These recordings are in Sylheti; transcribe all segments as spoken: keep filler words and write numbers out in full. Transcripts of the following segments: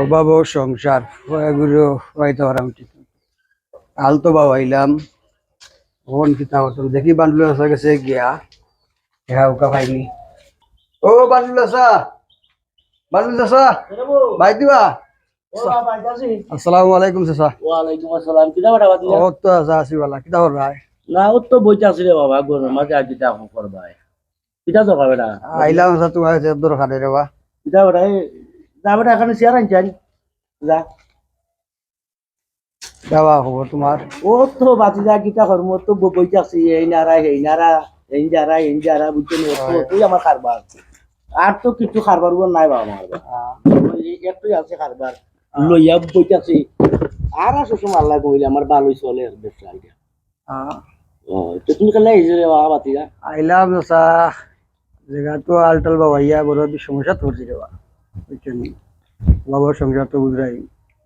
অভাব ও সংসার, এগুলো হয়তো আর আমি ঠিক আলতো বাবাইলাম। অখন কিতা করতাম, দেখি বান্ডুল চাচার গেছে গিয়া, টেকা উকা পাইনি। ও বান্ডুল চাচা, বান্ডুল চাচা, ভাই দিবা। আসসালামু আলাইকুম চাচা। ওয়ালাইকুম আসসালাম। কিতা বেটা বাতিজা? ও তো চাচা আছি বালা, কিতা কররায়? না, ও তো বইতে আছি রে বাবা, গরমের মাঝে আর কিতা করবায়? কিতা দরকার বেটা? আইলাম চাচা, তুমার কাছে দরকারে রে বা। কিতা বেটা, এই, যা বেটা, এখানে চেয়ার আনছাইন, যা। কিতা বা খবর তুমার? ও তো বাতিজা, কিতা করমু, ও তো ব-, বইতে আছি, এই নারা, এই নারা, এই যারা, এই যারা, বুঝছো নি? ও তো, অয়। ওই আমার কারবার। আর তো কিছু কারবার উবার নাই বাবা আমার বা। হ্যাঁ। ওই একটুই আছে কারবার। হ্যাঁ। লইয়া বইতে আছি। আর আর সবসময় আল্লাহ কইলে আমার ভালোই চলে আর ব্যবসা এটা। হ্যাঁ। ও, তো তুমি কালে এই যে রে বাবা বাতিজা? আইলাম চাচা, জাগা তো আলটাল বাবাইয়া বড় বি-, সমস্যাত পড়ছি রে বা। বুঝছো নি? বাবার সংসার তো বুঝরায়।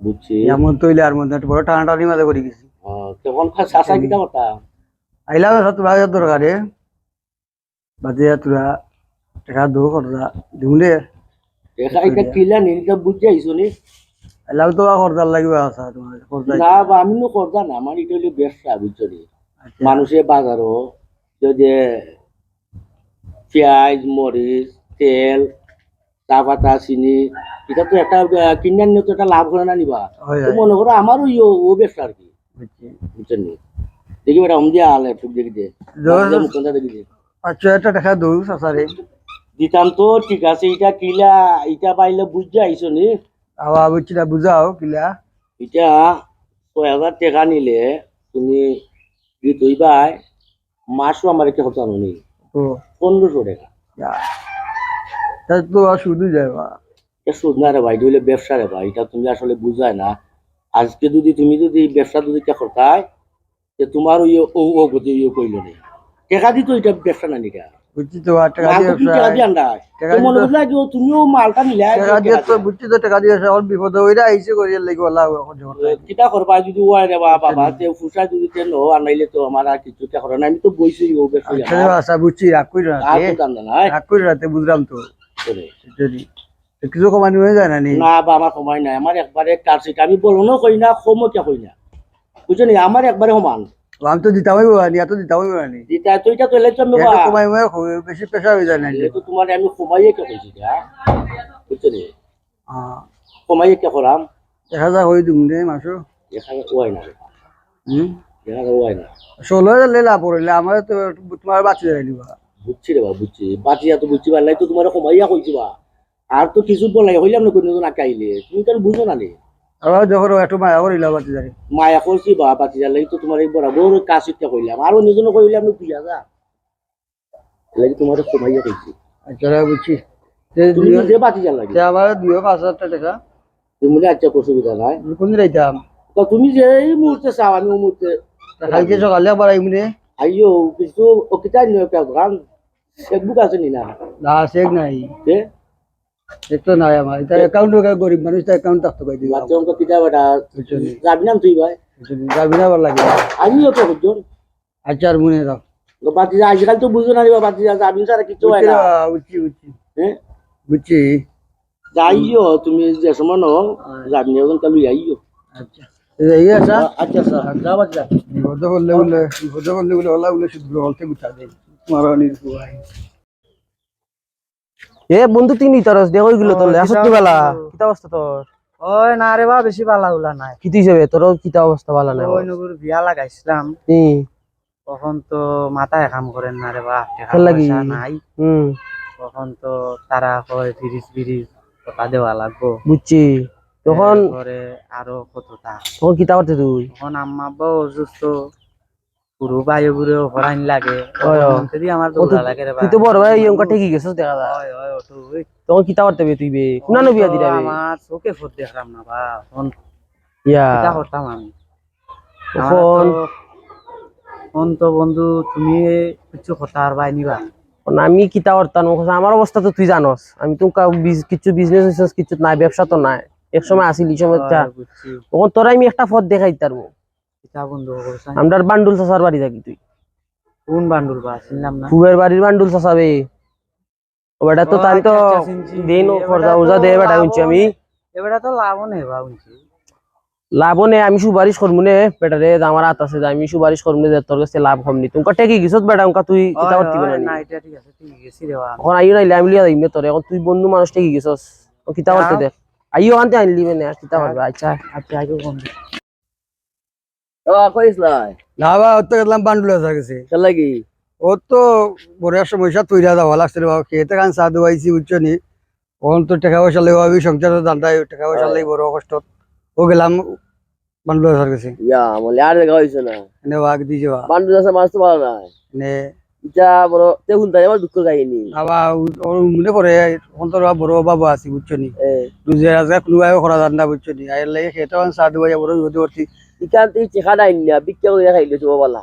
বুঝছি। এমন তো অইলে আর মধ্যে একটু বড় টানাটানির মাঝে পড়ি গেছি। ও, তখন খা-, চাচা কিতা কথা? আইলাম চাচা, তুমার দরকারে। বাদে তুরা টেকা দো কর্জা দিমু রে। টেকা এটা কিলা নি, এটা বুঝি আইছো নি? আইলাম তো কর্জার লাগি বা চাচা, তুমার কর্জা না বা, আমি নু কর্জা না, আমার এটা অইলো ব্যবসা, বুঝছো নি? আচ্ছা। মানুষে বাজারো যে পিয়াজ, মরিচ, তেল, চা পাতা, চিনি, এটা তো একটা, আহ, কিনে আনলে তো একটা লাভ করে না নি বা। অয়, তো অয়। মনে করো আমারও ইয়ে ও ব্যবসা আর কি। বুঝছি। বুঝছো নি? দেখি বেটা, অমদি আলে একটু দেখি দে। দশ বাদে মুখ কান্দা দেখি দে। আচ্ছা, এটা টেকা দো চাচারে। দিতাম তো, ঠিক আছে, এটা কিলা, এটা পাইলে বুঝি আইছো নি? আবার বুঝছি না, বুঝাও কিলা। এটা ছয় হাজার টেকা নিলে তুমি কি তুই ভাই মাসও আমার কি হতো নি? ও। পনেরোশো টেকা। ইয়া। তাহলে তো আর শুধু যায় বা। এ সুদ না রে ভাই, এটা অইলো ব্যবসা রে ভাই, এটা তুমি আসলে বুঝায় না। আজকে যদি তুমি যদি এই ব্যবসা যদি কে করতায়, যে তুমার ওই ও, ও গতি ওই কইলো নি। টেকা দিত এটা ব্যবসা না নিকা। বুঝছি তো, আর টেকা না, দিয়ে তো তুমি ব্যবসা, টেকা দিয়ে আনরায়। টেকা তো মনে দিয়ে করলে কি ও তুমিও মালটা নিলে, টেকা দিয়ে তো ব্যবসা। বুঝছি তো, টেকা দিয়ে ব্যবসা, এখন বিপদে ওইরা আইছে করিয়া লাগি ওলা এখন যে কথা। কিতা করবা যদি ওয়াই রে বাবা, বুঝছি। বাবা, তে ফুসা যদি তে নো, আর নাইলে তো আমার আর কিছু কে করে না, আমি তো বইছি ও ব্যবসা আচ্ছা, আমার। আচ্ছা, বুঝছি, রাগ করি না, আর এ? তো দাম না, নাই। রাগ করি না, তে বুঝলাম তো। চলে। যদি কিছু কমানি হয়ে যায় না নি? না বা, আমার কমাই নাই, আমার একবারে কাটছে, আমি বলো না কই না, কমও কে কই না, বুঝছো নি? আমার একবারে সমান। ও, আমি তো দিতাম হইব না নি, এত দিতাম হইব না নি। দিতা তো এটা তো লেচন এত বাবা। কমাই মনে হয় খুব বেশি পেশা হয়ে যায় না নি। এলে তো তোমার আমি কমাইয়ে কে কইছি এটা, বুঝছো নি? হ্যাঁ। কমাইয়ে কে করাম? এক হাজার হয়ে দিম রে মাসো। এক হাজার ওয়াই না রে। হুম? এক হাজার ওয়াই না। ষোলো হাজার লেলা পড়লে আমার তো তোমার বাঁচি যায় নি বা। বুঝছি রে বা, বুঝছি। বাঁচিয়া তো বুঝছি, পারলাই তো তোমার কমাইয়া কইছি বা। আর তো কিছু বলাই হইলাম না, কোনো দিন আগে আইলে। তুমি কেন বুঝো না নি? আবার যখন একটু মায়া করিলা বাঁচি যায়। মায়া করছি বা, বাঁচি যার লাগি তো তোমার এই বরাবর কাজ শিক্ষা কইলাম। আর অন্য জনে কইলাম না, তুই যা। লাগি তোমার কমাইয়া কইছি। আচ্ছা, বুঝছি। তে তুমি দুইও, যে বাঁচি যার লাগি। তে আমার দুইও পাঁচ হাজার টেকা। তুমি বলে, আচ্ছা, অসুবিধা নাই। কোন দিন আইতাম? তো তুমি যে এই মুহূর্তে চাও, আমি ওই মুহূর্তে তা কালকে সকালে আবার আইমু নে। আইও, কিছু ও কিতা নিও, একটা গ্রাম চেকবুক আছে নি না? না, চেক নাই। কে? চেক তো নাই আমার। এটা অ্যাকাউন্ট, গরিব মানুষ, তো অ্যাকাউন্ট থাকতো কই দিবা। বাচ্চা অঙ্ক কিতা বেটা? বুঝছো নি? যাবি না তুই ভাই? বুঝছো নি? যাবি না আবার লাগে। আমিও তো বুঝছো। আচ্ছা, আর মনে রাখ। তো বাতিজা, আজকাল তো বুঝো না রে বাবা, বাতিজা, যাবি ছাড়া কিচ্ছু হয় বুঝছি না। রে বাবা, বুঝছি, বুঝছি। হ্যাঁ? বুঝছি। যাইও, তুমি যে সময় নও, হ্যাঁ। যাবি না, এখন কালু যাইও। আচ্ছা। এই যে, এই আছে? আ-, আচ্ছা, স্যার, যাও, বাচ্চা। বিপদে পড়লে বলে, বিপদে পড়লে বলে, ওলা বলে, শুধু বলতে বুঝা দেয়। মারা নিয়ে ভাই। এ বন্ধু, তুই নিতারস, দেখো ওইগুলো ও, তোলে। আসো কিতা কি বালা? অবস্থা? কিতা অবস্থা তোর? ওই না রে বা, বেশি বালা উলা নাই। কি তুই যাবে? তোরও কিতা অবস্থা বালা নাই? ওই নগর বিয়া লাগাইছিলাম। হুম। তখন তো মাথায় কাম করেন না রে বা, টেকা কিতার লাগি? পয়সা নাই। হুম। তখন তো তারা কয় তিরিশ বিরিশ কথা দেওয়া লাগবো। বুঝছি। তখন এরপরে আরো কতটা। তখন কিতা করতে তুই? তখন আম্মা আব্বাও অসুস্থ। গুরু ভাই গুরু হরাইন লাগে। ওই, ওই। অন্তরি আমার ও তো, দৌড়া লাগে রে তুই তো বা। বড় ভাই, এই অঙ্ক ঠিকই গেছিস দেখা যায়। ওই, ওই, ওটু, ওই। তখন কিতা করতে হবে তুই বে? কোন নবী আদি তো রাবে? আমার চোখে ফোট দেখলাম না বা। কোন ইয়া। কিতা করতাম আমি? আমার তখন তো, কোন তো বন্ধু, তুমি কিছু কথা আর ভাই নিবা? কোন আমি কিতা করতাম? ও কথা, আমার অবস্থা তো তুই জানোস। আমি তো কা-, বিজ-, কিছু বিজনেস উজনেস কিছু নাই, ব্যবসা তো নাই। এক সময় আসিল, এই সময় ওই, তা। বুঝছি। তখন তোরা আমি একটা পথ দেখাই তার মুখ। কিতা বন্ধু করছ? আমরার বান্ডুল চাচার বাড়ি যাবি তুই। কোন বান্ডুল বা? চিনলাম না। ফুয়ের বাড়ির বান্ডুল চাচা বে। ও বেটা তো ও, তাই তো আচ্ছা, আচ্ছা, চিনছি। দিন ও এ খরচা বেটা উজা তো দে বেটা, লাভও হুনছি আমি। অনেক। এবারে তো লাভও নেই বা, বুঝছি। লাভও নেই, আমি সুপারিশ করমু নে বেটারে, যে আমার আত আছে, যে আমি সুপারিশ করমু নে, যে তোর গেছে লাভ কম নি। তুমকা ঠেকি গেছত বেটা, উনকা তুই কিতা করতে না নি? না, এটা ঠিক আছে, ঠিক গেছি রে বা। এখন আইও নাইলে আমি লিয়া যাইমু নে তোরে, এখন তুই বন্ধু মানুষ ঠেকি গেছস, ও কিতা করতে দেখ। আইও আনতে আনলি মানে, আর কিতা করবে? আচ্ছা। আচ্ছা, আইও বন্ধু। ও, কইস লাই? না বা, অত গেলাম বান্ডুল আছার গেছে। কেলা কি? ও তো বড় এক সমস্যা তৈরি যাওয়া লাগছে রে বাবা, খেতে খান চা দেওয়াইছি, বুঝছো নি? অখন তো টেকা পয়সা লইয়া আমি সংসার ধান্দায় টেকা পয়সা লই বড় কষ্ট। ও গেলাম বান্ডুল আছার গেছে। ইয়া, আমলে আর দেখা হইছে না। এনে ওয়াক দি যাওয়া। বান্ডুল আছার মাছ তো ভালা না। এনে ইটা বড়, তে হুনতাই আমার দুঃখ কাহিনী। আবার ও মনে পড়ে, অখন তো বড় অভাব আছি, বুঝছো নি? এ, রুজি রাজা কোনো ভাবে করা যান না, বুঝছো নি? আর লাগে খেতে খান চা দেওয়াই বড় বিপদে পড়ছি। ইখান থেকে টেকা নাই না, ভিক্ষা করে খাইলে তো বালা।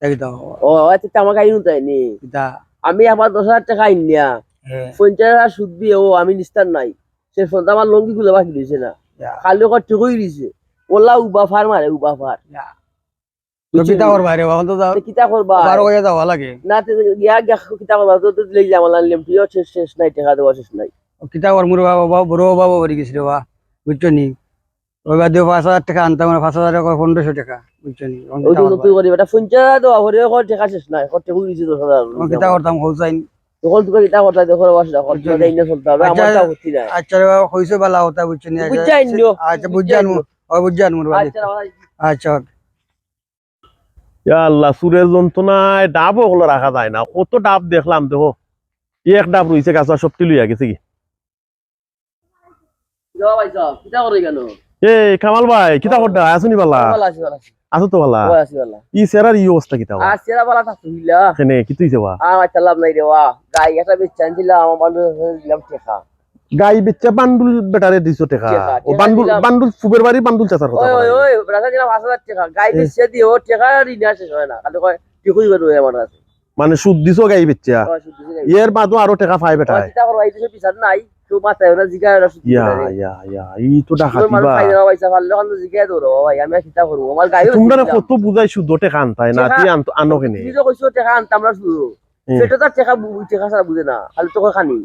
একদম। ও, আচ্ছা, তে আমার কাহিনী হুনতাই নি। কিতা? আমি আমার দশ হাজার টেকা আইনিয়া, হ্যাঁ। পঞ্চাশ হাজার সুদ দিয়ে ও আমি নিস্তার নাই। সে ফোনটা আমার লঙ্গি খুলে বাকি দিছে না। ইয়া। খালি ওখানে ঠিকই দিছে। ওলা উবা ফার মারে, উবা ফার। তো কিতা করবা রে? অখন তো যাও, তে কিতা করবা? বারো হয়ে যাওয়া লাগে। না, তে গিয়া গিয়া কিতা করবা? তো, তো দিলে যে আমার আনলাম, তুইও শেষ, শেষ নাই, টেকা দেওয়া শেষ নাই। ও কিতা করমু রে বাবা, বাবা, বড় বাবা বাড়ি গেছি রে বাবা, বুঝছো নি? ওই বাদে পাঁচ হাজার টেকা আনতাম, মানে পাঁচ হাজার কয় পনেরোশো টেকা, বুঝছো নি? অখন ওই কিতা তো করবা? তুই করিবে, এটা পঞ্চাশ হাজার দেওয়া করে, ওখানে টেকা শেষ নাই, ওখানে টেকা দিছে দশ হাজার। অখন কিতা করতাম, হোসাইন? তখন তুই কিতা করতে দেখো রে, বাসা, এখন বুঝছো তুই নি? এই নিয়ে চলতে হবে, আচ্ছা, আমারটা হচ্ছি না। আচ্ছা রে বাবা, কইছো বালা কথা, বুঝছো নি? আচ্ছা, বুঝছি আইন্যো। আচ্ছা, বুঝছি আনমু। ও, বুঝছি আনমু রে বাবা। আচ্ছা, বাবা। আচ্ছা, ওকে। ইয়া আল্লাহ, চুরের যন্ত্রণায় ডাব ওগুলো রাখা যায় না। কত ডাব দেখলাম, দেখো, এক ডাব রইছে গাছ, আর সবটি লইয়া গেছে কি। যাও ভাই, যাও। কিতা করে কেন? এ কামাল ভাই, কিতা করডা? আছো নি বালা? ভালা আছি, ভালা আছি। আছো তো বালা? ভালা আছি, ভালা। ই সেরার ই অবস্থা কিতা বা? আর সেরা ভালা থাকতো, বুঝলা? কেনে, কিতা অইছে বা? আর একটা লাভ নাই রে, ওয়া। গাই একটা বেচা আনছিলাম, আমার বান্ধব দিলাম টেকা। গাই বেচা বান্ডুল বেটারে দিছো টেকা? টেকা, ও টেকা বান্ডুল, দিলাম। বান্ডুল ফুবের বাড়ি বান্ডুল চাচার কথা ওই, ওই, কইরা। ওই, বেটা দিলাম পাঁচ হাজার টেকা। গাই বেচা দিয়ে ও টেকা ঋণ আর শেষ হয় না। খালি কয়, "তুই কই করবি আমার কাছে?" মানে সুদ দিছো গাই বেচা? ওই, সুদ দিছে গাই। এর বাদও আরো টেকা পায় বেটায়। ওই, কিতা করবো? এই দেশে বিচার নাই। কেউ মাথায় ওরা জিগায় ওরা সুদ ইয়া, দিতে পারে। ইয়া, ইয়া, ই তো সুদের ডাকাতি মানুষ বা। খাই না, পয়সা পারলে ওখান থেকে জিগায় দৌড়ো, বাবা, আমি আর কিতা করবো? আমার গাইও তোমরা দিছিলাম। কত বুঝাই সুদ টেকা আনতায় না, টেকা তুই আন-, আনো কেনে? তুমি তো কইছো টেকা আনতাম না সুদ। হুম। সেটা তো আর টেকা বু-, টেকা ছাড়া বুঝে না। খালি তো কয় খানি।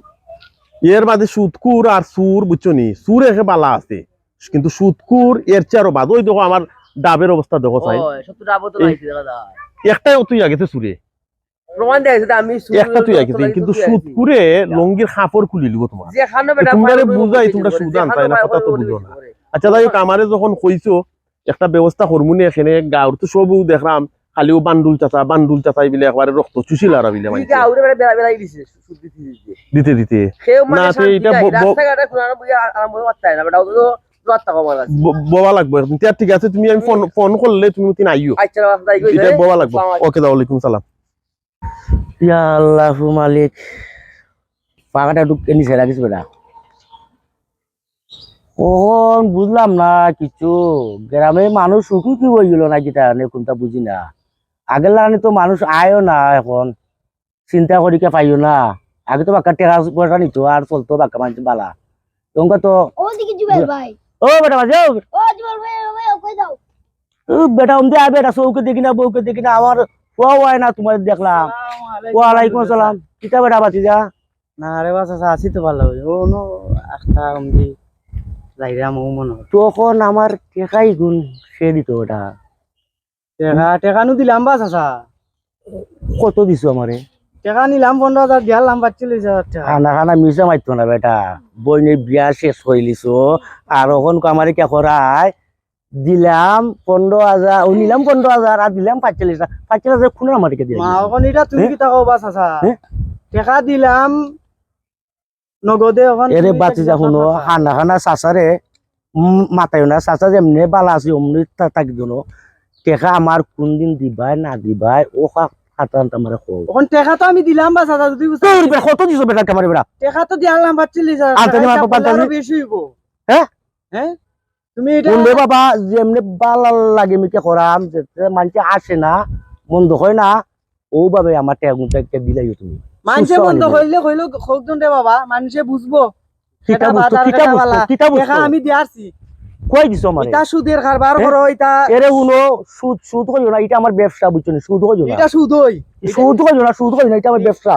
এর বাদে সুদকুর আর চুর, বুঝছো নি? চুর একে বালা আছে, কিন্তু সুদকুর এর চেয়ে আরো বাদ। ওই দেখো আমার ডাবের অবস্থা দেখো চাই। ওই, সব তো ডাবো তো এই নাই, দেখা যায়। একটাই অত ইয়া গেছে চুরে। প্রমাণ দেয়, সেটা আমি চুর, একটা তুই আগে দিন, কিন্তু সুদ করে লঙ্গির কাপড় খুলি লিব তোমার। যেখানে বেটা তোমরা পায়, বুঝাই, ওই তোমরা করে, সুদ যেখানে আনতায় না, পায়, কথা তো ওই বুঝো করে না। করে। আচ্ছা, যাই হোক, আমারে যখন কইছো একটা ব্যবস্থা করমু নি, এখানে গাঁওর তো সব দেখলাম, খালি ও বান্ডুল চাচা, বান্ডুল চাচা, এই বিলে একবারে রক্ত চুষি লারা বিলে এই মানছে। গাঁওরে বেটা বেড়া বেড়া দিছে, সুদ দিতে দিতে। দিতে দিতে। কেউ মানে শান্তি এটা নাই, ব-, ব-, রাস্তাঘাটে ঘুরানো বুঝে আ-, আরম্ভ করতে হয় না, বেটা, ও তো রাস্তা কমার আছে। ব-, বওয়া লাগবো একদিন। তে ঠিক আছে, তুমি আমি ফোন, ফোন করলে তুমি তিন আইও। আচ্ছা, রাস্তায় গই, এটা হ্যাঁ? বওয়া লাগবো। আসসালামু আলাইকুম। ওকে, দাও, ওয়ালাইকুম সালাম। ইয়া আল্লাহ মালিক, পাখাটা ঢুকে নিচে রাখিস বেটা। অখন বুঝলাম না কিছু, গ্রামে মানুষ সুখী কি হয়ে গেল না, কিতা নে কোনটা বুঝি না। আগের লাগানি তো মানুষ আয়ও না, এখন চিন্তা করি কে পাইও না। আগে তো বাক্কা টেকা পয়সা নিত আর চলতো বাক্কা মানুষ বালা। তোমাকে তো ও দিকে জুবেল ভাই। ও বেটা বাজে, ও ও জুবেল ভাই, ও ভাই, ও কই যাও? ও বেটা, ওমদে আয় বেটা, চউখে দেখি না, বউকে দেখি না, আমার ফুয়াও আয় না তোমার দেখলাম। ওয়ালাইকুম আসসালাম। কিতা বেটা বাতি যা? না রে বা চাচা, আছি তো ভালা। ও নো একটা অমদি যাইরাম ও মনে হয়। তখন আমার টেকাই গুণ সে দিত ওটা। টেকা, টেকা নু দিলাম বা চাচা। কত দিছো আমারে? টেকা নিলাম পনেরো হাজার, দিয়ালাম পাঁচচল্লিশ হাজার টেকা। খানা খানা মিছা মারতো না বেটা। বইনের বিয়া শেষ হইলিছো, আর অখন আমারে কে করায়? দিলাম পনেরো হাজার, ও নিলাম পনেরো হাজার, আর দিলাম পাঁচচল্লিশ হাজার। পাঁচচল্লিশ হাজার খুনের আমারে কে দিয়ে মা, দিলাম। অখন এটা তুমি হ্যাঁ? কিতা কও বা চাচা? হ্যাঁ? টেকা দিলাম নগদে, অখন এরে তুমি বাতি কিতা যা হুনো, চাচা? হানা হানা চাচারে, উম, মাতাইও না, চাচা যেমনে বালা আছে, অমনি তা-, তাকি দোনো। টেকা আমার কোন দিন দিবায় না দিবায়, ও খা-, খাতা আনতে আমারে কও। অখন টেকা তো আমি দিলাম বা চাচা, যদি বুঝতে তোর বেটা কত দিছো বেটা আমারে বেটা? টেকা তো দিয়ালাম পাঁচচল্লিশ হাজার, আনতে টেকা দিলাম হিসাব করলে পাঁচচল্লিশ। আরো বেশি হইব। হ্যাঁ? হ্যাঁ? তুমি এটা কোন রে বাবা, যেমনে বালা লাগে মিকে করাম, যে, যে মানষে আসে না, মন্দ হয় না, ওভাবে আমার টেকা গুনতে একটা দিলাইও তুমি। মানষে সুস্থ মন্দ আনি কইলে কইলে কইক জন রে বাবা, মানষে বুঝবো। কিতা এটা বুঝতো, বাজার কিতা ঘাটা বুঝতো, বালা। কিতা বুঝতো? টেকা আমি দিয়ারছি। কই দিছো আমারে? এটা সুদের কারবার হ্যাঁ? করো, এটা এরে হুনো, সুদ, সুদ কইও না, এটা আমার ব্যবসা, বুঝছো নি? সুদ কইও না। এটা সুদ হই। সুদ কইও না, সুদ কইও না, এটা আমার ব্যবসা।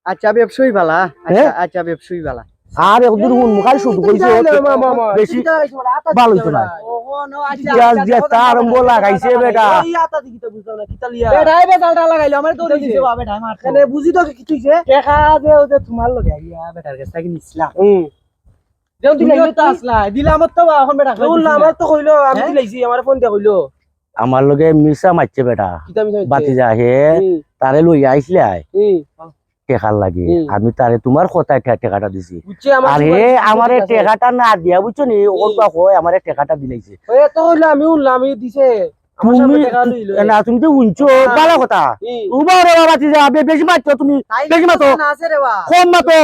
আচ্ছা, ব্যবসায়ী বালা। আচ্ছা, হ্যাঁ? আচ্ছা, ব্যবসায়ী বালা। আর একদুর হুন মুখাই শুধু কইছে, বেশি ভালো হইতো না। ইতিহাস দিয়া একটা আরম্ভ লাগাইছে বেটা। বেটায় বেজালটা লাগাইলো, আমারে দৌড় দিছে। বুঝি তো কিতা অইছে? টেকা যে ওই যে তোমার লগে আইয়া বেটার গেছ থাকি নিছলাম। হুম। যেও দিলাম তো আসলা, দিলাম তো বা, অখন বেটা কই দিছি না। আমার তো কইলো, আমি দিলাইছি, আমারে ফোন দিয়া কইলো। আমার লগে মিছা মাতছে বেটা। কিতা মিছা মাতছে? বাতিজা হে, হুম। তারে লইয়া আইছলায়। হুম। টেকার লাগি। হুম। আমি তারে তোমার কথায় টে-, টেকাটা দিছি। বুঝছি, আমার আর হে আমারে টেকাটা না দিয়া, বুঝছো নি? হুম। ওর বা কয় আমারে টেকাটা দিলাইছে। ওই এত কইলো, আমি হুনলাম, আমি দিছে। আমার সামনে তুমি, টেকা লইলো। না, তুমি তো হুনছো, হ্যাঁ। ভালা কথা। হুম। উবা রে বাবা, বাতিজা, বে-, বেশি মাতছো তুমি, বেশি মাতো। না আছে রে বা। কম মাতো।